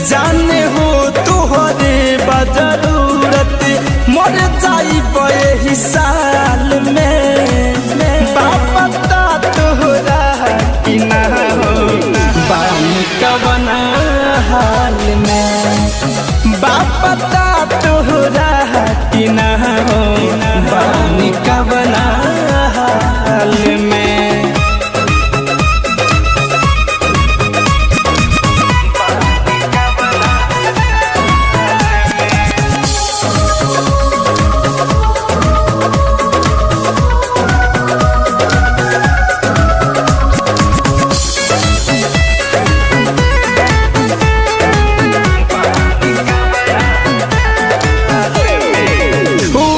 जाने हो तोहरे बजरूरत मर जाई ही साल में। बापता तोहरा कि ना हो बानी कवना हाल में। बापता तोहरा कि ना हो बानी कवना हाल में।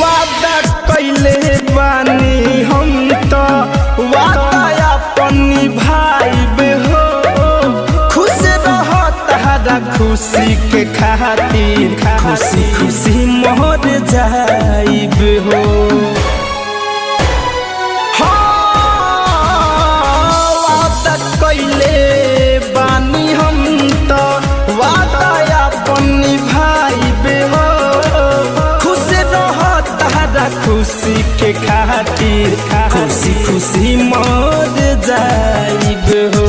वादा कैले बानी हम तो वादा अपन निभाइब हो। खुश रह तहरा खुशी के खातिर खुशी खुशी मोर जाइब हो। हाँ, वादा कैले बानी हम तो वादा अपन निभाइब हो। खुश रह तहरा खुशी के खातिर खुशी खुशी मोर जाइब हो।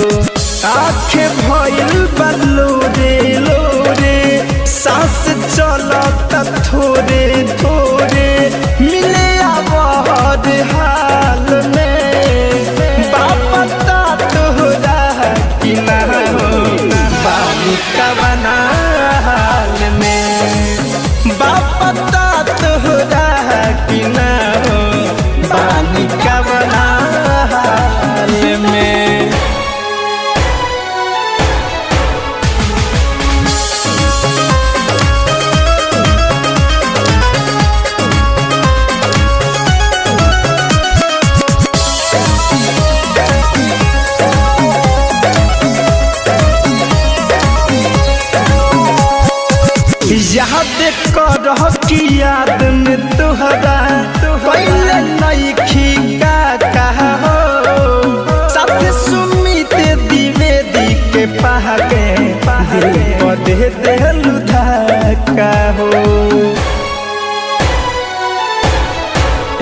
आखे भइल बलो रे लो रे सांस चलत थोरे थोरे मिले आवर हाल में। बापता तोहरा कि ना हो बानी कवना हाल में। बापता तोहरा कि ना हो बानी कवना हाल में। याद कर की याद में तोहरा पहले नईखी का कहा हो। साथ सुमित द्विवेदी के पहाके दिल पर दे देलु धक्का हो।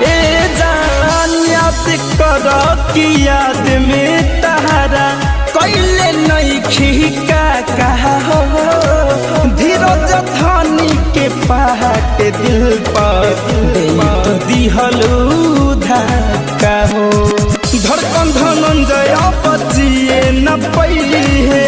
ए जान याद कर की याद में तहरा कैले नईखी का कहा हो। धीरज धनी के पहाट दिल पर दे तो दिहलू धक्का हो। धड़कन धनंजय बचिए न पैली है